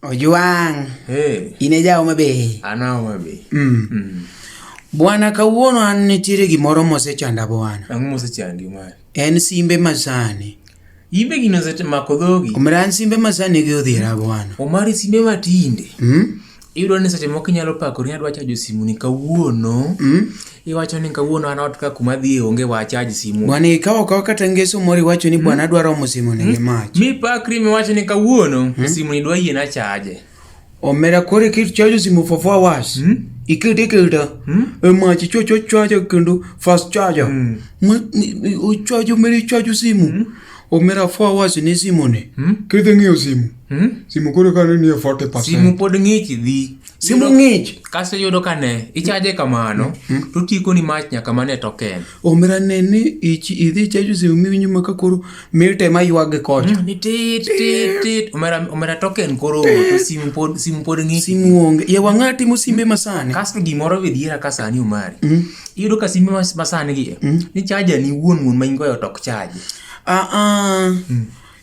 Ojwang'. Hey. In e ja Homa Bay. An a Homa Bay. Bwana kawuono an nitiere gimoro mosechanda bwana. Ang'o mosechandi mari? En simbe masani. Imbe gino osemako dhogi. Omera an simbe masani gi odhiera bwana. Omari simbe matinde. Iyudo ni seche moko inyalo pakori ni adwa chajo simu ni kawuono. Iwacho ni kawuono an ot ka kuma adhiye onge wa chaj simu. Bwana ikawo akawa kata ngeso moro iwacho ni bwana adwa romo simu ni gi mach. Mi pakri miwacho ni kawuono simu ni dwa yiena chaje. Omera koro iket chajo simu for 4 hours. Ikete iketa. E mach ichwacho chajo kendo fast charger. Ma ochajo omera ichajo simu. Omera 4 hours ni simu ni. Kidhi ng'iyo simu. Simu koro ka ni e 40%. Simu pod ng'ich dhi. Simu ng'ich. Kasto iyudo ka ne ichaje kamano to otieko ni mach nyaka mana e token. Omera ne ni idhi ichajo simu miwinjo ma ka koro mite ma ywak gi kocha. Ni tit tit tit omera omera token koro to simu pod ng'ich. Simu onge. Yawa ng'a timo simbe masani. Kasto gimoro be dhiera ka sani Omari. Iyudo ka simbe masani gi ni chaja ni wuon wuon ma in go e ot ok chaji. Ah ah.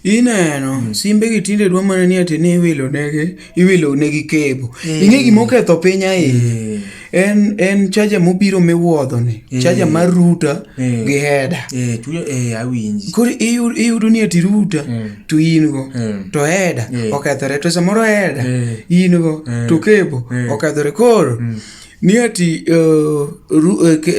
Ineno, simbe gi tinde dwa mana ni ati ni iwilo negi, iwilo negi kebo. Ing'e gima oketho piny ahinya. En charger mobiro miwuodho ni. Charger mar router gi header. Chunya awinji. Koro iyudo ni ati router to in go, to header okethore. To samoro header in go, to kebo okethore. Koro ni ati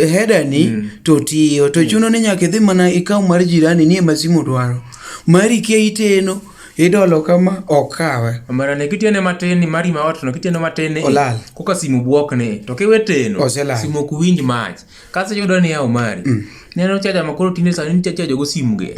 header ni to tiyo to chuno ni nyaka idhi mana ikaw mar jirani ni ema simu dwaro. Mari kia iteno idolo kama ok kawe. Omera ne kitiene matin ni mari ma ot no kitiene matin ni Olal. Koka simu buok ni to kiwe teno Oselal. simu ok winj mach. Kasto iyudo ni ya Omari. Neno chaja ma koro tinde sani nitie chajo go simu gi.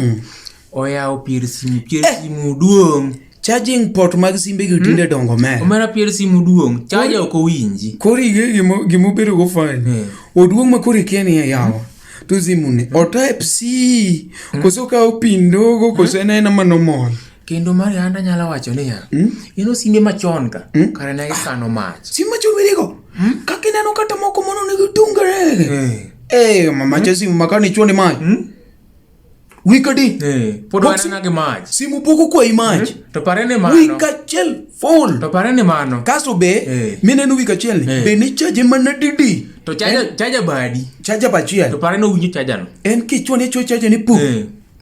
Oyawo pier simu pier simu duong'. Charging port mag simbe gi tinde dongo mer. Omera pier simu duong', chaja ok owinji. Koro ing'e gima obedo go fine. Oduong' ma koro ikia ni yawa. To simu ni o type C. Koso okawo pin ndogo koso en aena mana omol. Kendo Marianda nyalo wacho niya, ineno simbe machon ka, kare ne gikano mach. Simu machon werigo. Kaka ineno kata moko mono nigi tungere. Eh, mama cha simu makani ichuo ni mach. Wik adi? Pod wanena gi mach. Simu pok okwayi mach. To pare ni mano. Wik achiel full. To pare ni mano. Kasto be, mineno wik achiel ni, be ni chaje mana didi. To chaja badi. Chaja bachiel. To pare ni owinjo chaja no. En kichwo ni ichwo chaja ni pum.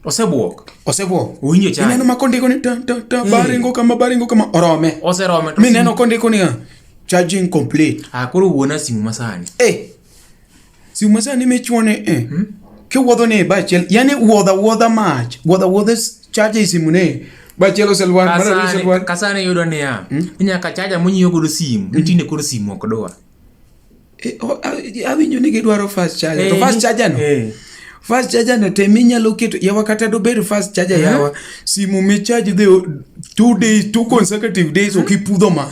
Osebuok. Osebuok. Owinjo chaja. Ineno ma kondiko ni ta ta ta baringo kama baringo kama orome. Oserome. Mineno kondiko niya charging complete. Ah, koro wuona simu masani. Simu masani michuone e. Kiwuodho ni ba achiel, yani wuodha wuodha mach, wuodha wuodha charge e simu ne. Ba achiel oselwar, mar ariyo oselwar. Kasani yudo niya, nyaka chaja monyiew godo simu, ni tinde koro simu ok dwa. Awinjo ni gidwaro fast charger. To fast charger no. Fast charger no tem inyalo keto yawa kata dobed fast charger yawa. Simu mi charge the 2 days, 2 consecutive days ok ipudho ma.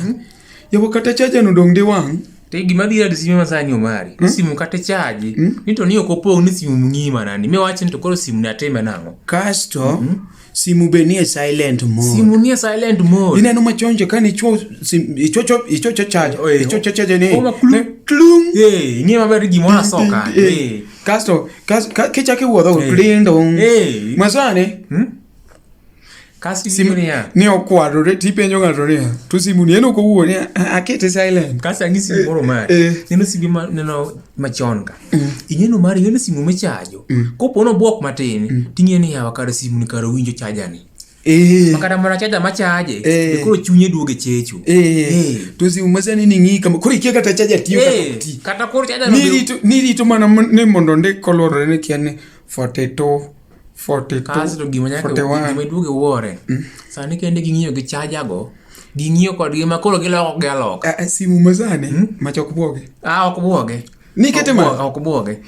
Yawa kata charger no dong' di wang'. To gima dhira di simbe masani Omari, simu kata chaji, ni to ni ok opong' ni simu ng'i mana ni, miwach ni to koro simu ni atime nang'o? Kasto simu be nie silent mode. Simu nie silent mode. Ineno machon cha kane ichwo sim ichocho ichocho charge, ichocho charge ni. Oh, ma Ne, klung. Ing'e maber gimoro asoka. Kasto kichako iwuodho klindong. Masani Kasto iwinjo niya. Ni okwarore tipenjo ng'ato niya, to simu ni en ok owuo ni akete silent. Kasto ang'isi gimoro Omari. Neno simbe ma neno machon ka. Ing'e Omari, ing'e ni simu michajo. Kopo nobuok matin, ting'e ni yawa kar simu ni kar owinjo chaja ni. Ma kata mana chaja machaje, be koro chunye duogo e checho. To simu masani ni ng'i kama, koro ikia kata chaja tiyo kata ok ti. Kata koro chaja no Nirito mana ni mondo ondik koluorore ni kia ni 42, 42, Kasto gima nyaka 41. gima iduogo iwuore. Sani kende ging'iyo gi chaja go, ging'iyo kodgi ma koro giloko gi aloka. Simu masani mach ok buoge. Ah, ok buoge. Nikete mach? Ok buoge.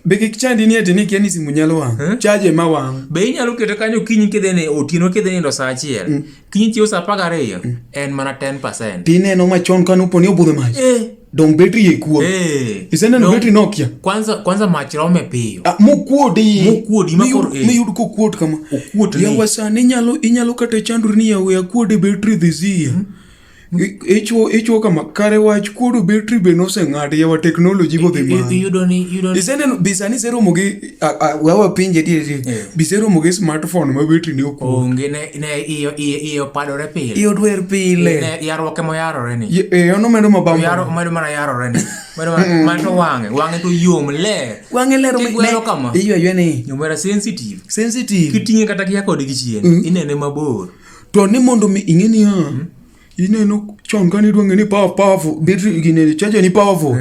Be kik chandi ni ati ni kia ni simu nyalo wang'. Chaje ma wang'. Be inyalo kete kanyo okinyi kidhi ni otieno kidhi nindo saa achiel. Kinyi chiew saa apar gariyo, en mana 10%. Tineno machon kane opo ni obudho mach. Dong betri e kuo. Iseneno betri Nokia? Kwanza mach rome piyo. Ah, mokuodi. Mokuodi, ma koro, Miyud kokuot kama. Okuot ni. Yawa sani inyalo kata chandri ni yawe akuode betri this year. Ichuo kama kare wach kuodo betri be noseng'adi yawa teknoloji bodhi malo. Iyudo ni iyudo ni Iseneno be sani iseromo gi wewa pinje diere be iseromo gi smartphone ma betri ne okuot. Onge ne iye opadore pile. Iye odwer pile. Ne yarruok ema oyarore ni. Eh ono medo mabambo. Oyaro omedo mana yarore ni. Medo mana man to wang'e wang'e to yom ler. Wang'e ler Kigwelo kama. Iywa ywa ni. Nyomera sensitive. Sensitive. Kiting'e kata kia kode gi chien inene mabor. To ni mondo mi ing'e niya. Ineno chon kane idwa ng'e ni power powerful battery gine charger ni powerful.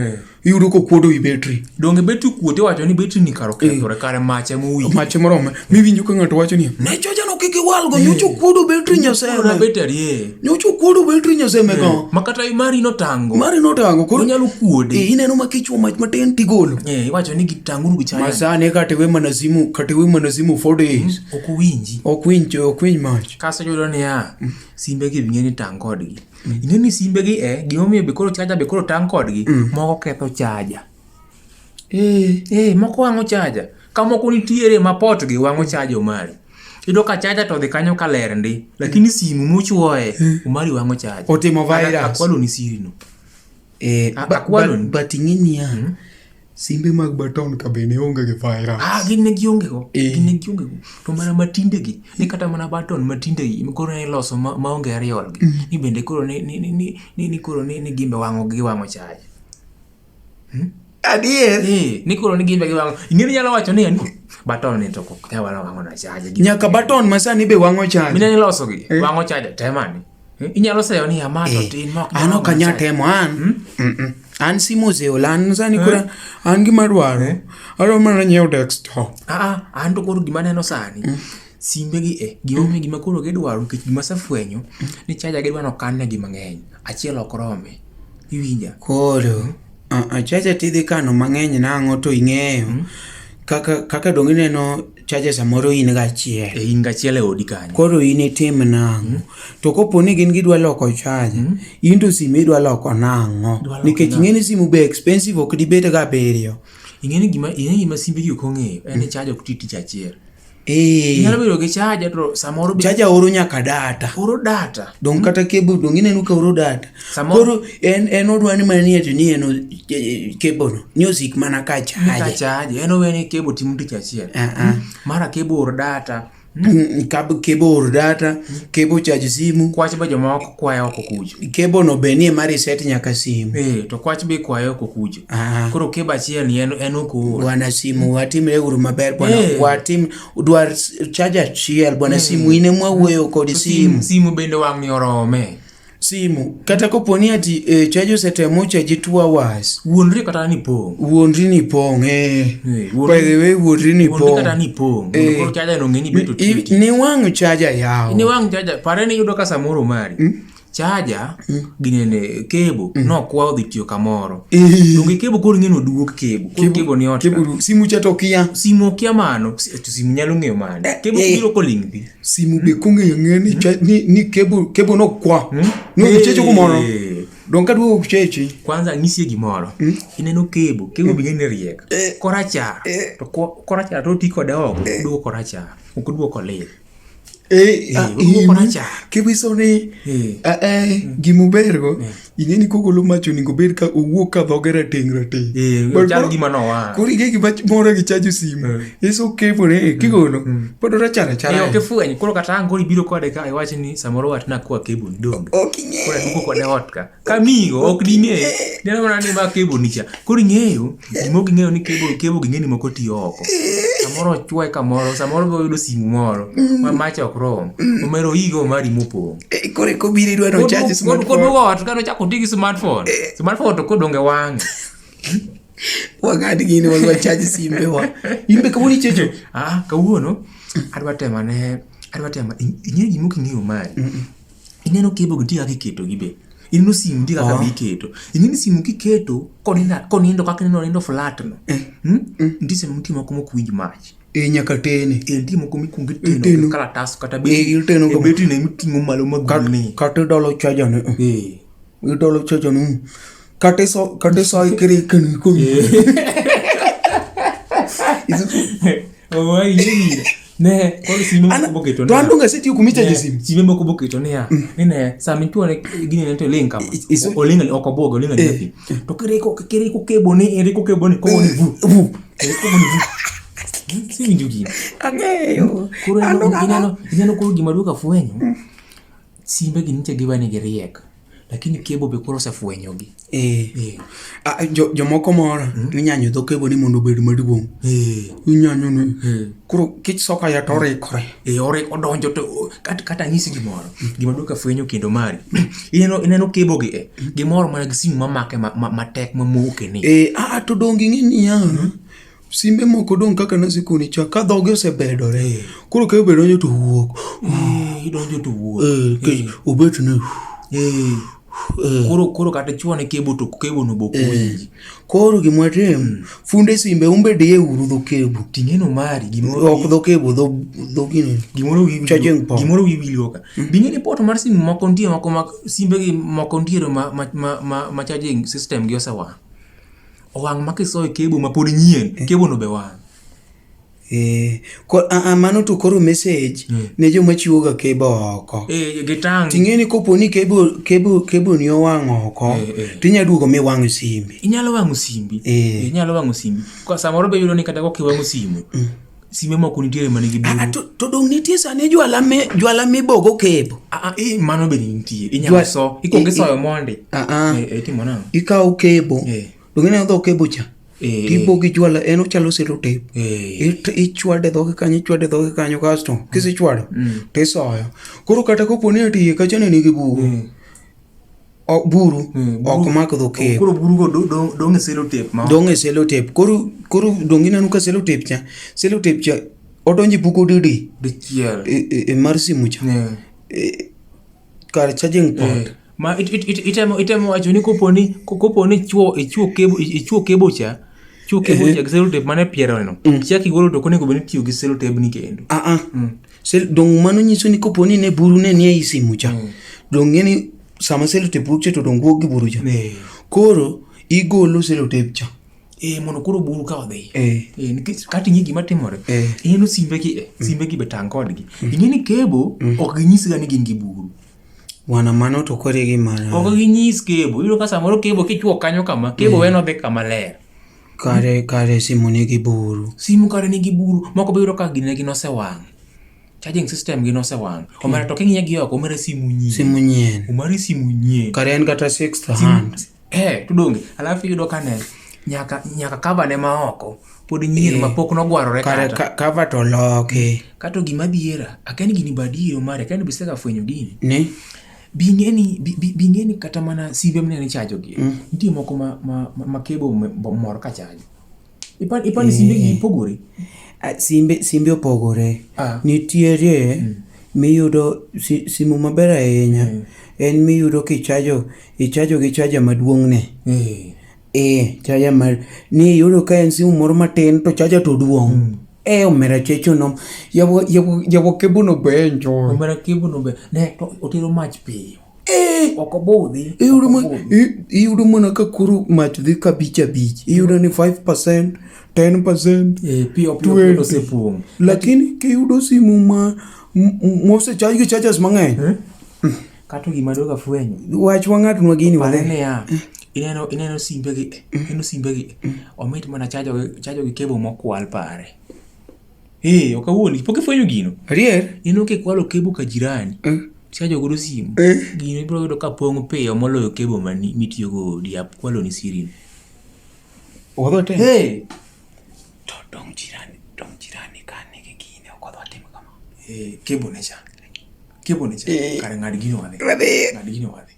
Iyudo kokuodo wi battery. Donge betri kuot iwacho ni betri ni kar okethore kare mach ema owinjo. Mach ema orome. Miwinjo ka ng'ato wacho niya, ne charger no kik iwalgo nyocha okuodo battery Kuna nyaseme. betri e. Nyocha okuodo battery nyaseme ka. Ma kata mari notango. Mari notango koro Onyalo kuode. Ineno ma kichwo mach matin tigolo. Iwacho ni gitanguru gi charger. Masani kata iwe mana simu kata iwe mana simu 4 days. Ok owinji. Ok winj ok winj mach. Kasto iyudo niya, simbe gi ing'e ni tang' kodgi. Ing'e ni simbe gi e gimomiyo be koro charger be koro tang' kodgi, moko ketho charger. Eh, moko wang'o charger. Ka moko nitiere ma pot gi wang'o charger Omari. Iyudo ka charger to odhi kanyo ka ler ndi, lakini simu mochuoye Omari wang'o charger. Otimo virus. Akwalo ni siri no. Akwalo ni. But ing'e niya, simbe mag baton ka be ne onge gi virus. Ah, gin ne gionge go. Gin ne gionge go. To mana matinde gi, ni kata mana baton matinde gi, koro ne iloso maonge ariol gi. Ni bende koro ni ni ni ni ni koro ni ni gimbe wang'o gi wang'o charger. Adier. Ni koro ni gimbe giwang'o. Ing'e ni nyalo wacho ni baton ni to ok nyal wang'o na charger. Nyaka baton ma sani be wang'o charger. Mine iloso gi, wang'o charger temani. Inyalo seyo ni ama to tin ma ok An ok anyal temo an. An simu oseol an sani koro an gima adwaro. Adwaro mana nyiewo desktop. Ah, an to koro gima aneno sani. Simbe gi e gimomiyo gima koro gidwaro nikech gima asefwenyo ni charger gidwa ni okan negi mang'eny. Achiel ok rome. Iwinja? Koro charger tidhi kano mang'eny nang'o to ing'eyo kaka kaka dong ineno charger samoro in gachiel. E in gachiel e odi kanyo. Koro in itim nang'o? To kopo ni gin gidwa loko charger, in to simu idwa loko nang'o? Nikech ing'e ni simu be expensive ok dibed ga abiriyo. Ing'e ni gima ing'e gima simbe gi ok ong'eyo en ni charger ok ti tich achiel. Inyalo bedo gi charger to samoro be Charger oro nyaka data. Oro data. Dong kata cable dong ineno ka oro data. Koro en odwa ni mana ni ati ni en cable no ni osik mana ka charge. Ka charge. En owe ni cable timo tich achiel. Mara cable oro data. Cable oro data, cable charge simu. Kwach be jomoko kwayo oko kucho. Cable no be nie ma reset nyaka simu. To kwach be kwayo oko kucho. Koro cable achiel ni en ok oor. Bwana simu watimre uru maber bwana. Watim dwar charger achiel bwana simu in ema wuoyo kod simu. Simu bende wang' ni orome. Simu kata kopo ni ati charger osetemo charge 2 hours. Wuondri kata ni pong'. Wuondri ni pong'. By the way wuondri ni pong'. Wuondri kata ni pong'. Koro charger no ng'e ni beto titi. Ni wang' charger yawo. Ni wang' charger pare ni yudo ka samoro mari. Charger ginene cable nokwa odhi tiyo kamoro. Donge cable koro ing'e ni oduok cable. Koro cable ni ot. Cable simu cha to kia. Simu okia mano. To simu nyalo ng'eyo mano. Cable biro koling' thi. Simu be kong'eyo ng'e ni ni cable cable nokwa. Ni odhi checho kumoro. Dong kaduogo chechi. Kwanza ang'isie gimoro. Ineno cable, cable be ing'e ni riek. Korachar. To korachar to oti kode oko, oduogo korachar. Ok oduogo kolil. Kiwiso ni gimubergo ing'e ni kogolo mach onego bed ka owuok ka dhoge rateng' rateng'. Koro ing'e gima mora gi chajo simu. Iso cable ne kigolo pod orachar achara. Ok ifweny koro kata ang' koro ibiro kode ka iwach ni samoro watna kwa cable ni donge. Ok ing'e. Koro aduogo kode ot ka. Kamigo ok ding'e. Neno mana ni ma cable ni cha. Koro ing'eyo gima ok ging'eyo ni cable cable ging'e ni moko tiyo oko. Samoro ochwoye kamoro, samoro be oyudo simu moro ma mach ok rom. Omero igo mari mopong'. Koro eko biro idwa ni ocharge smartphone. Koduogo ot ka nochako oti gi smartphone. Smartphone to kodong' e wang'e. Wang'ad gini wadwa charge simbe wa. In be kawuono ichecho? Ah, kawuono adwa temo ane adwa temo ing'e gima ok ing'eyo mari. Ineno cable gi nitie kaka iketo gi be. Ineno simu nitie kaka be iketo. Ing'e ni simu kiketo konindo kaka ineno onindo flat no. Nitie sehemu nitie moko mok winj mach. Nyaka tene. Nitie moko mikwongo iteno gi kalatas kata betri no emiting'o malo ma gulni. Kata idolo charger ne. Idolo charger ne. Kata iso kata iso ikri kani komi. Oh, Ne, koro sime moko boketo To an donge asetiyo kuma ichaje simu. Sime moko boketo niya, ni ne sama ichuone gini ne to iling' kama. Oling' ok obuoge, oling' aling' pi. To kiriko kiriko kebo ni iriko kebo ni kogo ni vu. Vu. Kogo ni vu. Siwinjo gini. Ang'eyo. Koro ineno ineno koro gima duoka fwenyo. Simbe gi nyicha giwe ni giriek. Lakini kebo be koro osefwenyogi. Eh. eh. Ah, jo, jomoko mora mm. inyanyo dho kebo ni mondo obed maduong'. Eh. Inyanyo ni. Eh. Koro kisoka ya to orikore. Eh, ore odonjo to kata kata anyisi gimoro. Mm. Gima duong' ka fwenyo kendo mari. Ineno ineno kebo gi eh. Gimoro mana gi simu mamake matek ma mamoke ni. Eh, ah to dong ing'e niya. Mm. Simbe moko dong kaka nasekoni cha ka dhoge osebedore. Eh. Koro ka obedo donjo to wuok. Eh, idonjo to wuok. Eh, eh. obet ni. Eh. Eh. Koro koro kata chuone kebo to kebo no bok winji. Koro gima watim, funde simbe umbe diye uru dho kebo. Ting'eno mari gimoro ok dho kebo dho dho gini. Gimoro wi Charging port. Gimoro wi wili oka. Mm. Bing'e ni port mar simu moko nitie moko ma simbe gi moko nitiere ma ma ma, ma charging system gi osewang'. Owang' ma kisoyo kebo ma pod nyien, eh. kebo no be wang'. Eh, ko, a, a, mano to koro message mm. ne joma chiwo ga kebo oko. Eh, gitang'. Ting'e ni kopo ni kebo kebo kebo ni owang' oko, eh, eh. tinya duogo mi wang' simbi. Inyalo wang'o simbi. Eh. Inyalo wang'o simbi. Kwa samoro be yudo ni kata kok iwang'o simu. Mm. Simbe moko nitiere ma nigi buru. To, to dong nitie sani jwala me jwala mibogo kebo. Ah, ah, mano be nitie. Inyalo so, ikwongo isoyo mondi. Ah, ah. Eh, itimo nang'o? Ikawo kebo. Eh. Dong ineno dho kebo cha. Eh. Tibo gi jwala en ochalo sellotape. Eh. Ichwade dhoge kanyo, ichwade dhoge kanyo kasto kisechwado tisoyo. Koro kata kopo ni ati iye kacha ne nigi buru. O, buru ok mak dho kebo. Koro burugo dong' e sellotape ma. Dong' e sellotape. Koro koro dong' ineno ka sellotape cha, sellotape cha odonjo e bugo didi Dichiel. e, e, mar simu cha. Eh. E, kar charging port. Eh. Ma itemo itemo wacho ni kopo ni kopo ni ichuo ichuo kebo ichuo kebo cha chuo kebo cha gi sellotape mane piero no. Chak igolo to ok onego bed ni itiyo gi sellotape ni kendo. Ah ah. Dong' mano nyiso ni kopo ni ne buru ne nie i simu cha. Dong' ng'e ni sama sellotape wuok cha to dong' wuok gi buru cha. Eh. Koro igolo sellotape cha. Eh, mondo koro buru ka odhi. Eh. Eh, nikech kata ing'e gima timore. Eh. Ineno simbe gi eh, simbe gi be tang' kodgi. Ing'e ni kebo ok ginyis ga ni gin gi buru. Bwana mano to koro e gima Ok ginyis kebo. Iyudo ka samoro kebo kichuo kanyo kama, kebo weno dhi kama ler. Kare kare simu nigi buru. Simu kare nigi buru. Moko be iyudo ka gine gi nosewang'. Charging system gi nosewang'. Omera to king'iye gi oko, omera simu nyien. Simu nyien. Omari simu nyien. Kare en kata sixth hand. Eh, to donge. Alafu iyudo ka ne nyaka nyaka cover ne ma oko pod nyien ma pok nogwarore Kare kata. ka, cover to loki. Kato gima dhiera, akia ni gini be adier omari, akia ni be isega fwenyo gini. Ni? Bi ing'e ni bi, bi, bi ing'e ni kata mana simbe mineno ichajo gi. Nitie moko ma ma ma, ma cable mor ka chajo. Ipa ni simbe gi pogore. Ah, simbe simbe opogore. Ah. Nitiere miyudo si, simu maber ahinya. En miyudo kichajo ichajo gi chaja maduong' ne. Eh. Eh, chaja mar ni iyudo ka en simu moro matin to chaja to duong'. Eh, omera checho no. Yawa yawa yawa kebo no be enjoy. Omera cable no be ne to otero mach piyo. Eh, Ok obudhi. iyudo ma iyudo mana ka koro mach dhi ka abich abich. Iyudo ni 5%, 10%. Eh, piyo piyo piyo osepong'. Lakini kiyudo simu ma mosechaj gi chargers mang'eny. Kato gima doga fwenyo. Wach wa ng'atnwa gini Pare wadhi. niya, ineno ineno simbe gi, ineno simbe gi, omit mana chajo gi chajo gi cable mokwal pare. Eh, ok awuondi, pok ifwenyo gino. Adier? Ineno kikwalo cable ka jirani, tichajo godo simu, gino ibiro yudo ka pong' piyo moloyo cable mani mitiyogo odi, akwaloni siri ni. Wadhi watem. Hey! To dong jirani, dong jirani ka nigi gini ok wadhi watim kama. Eh, cable ne cha. Cable ne cha. Eh. Kare ng'ad gino wadhi. Wadhi. Ng'ad gino wadhi.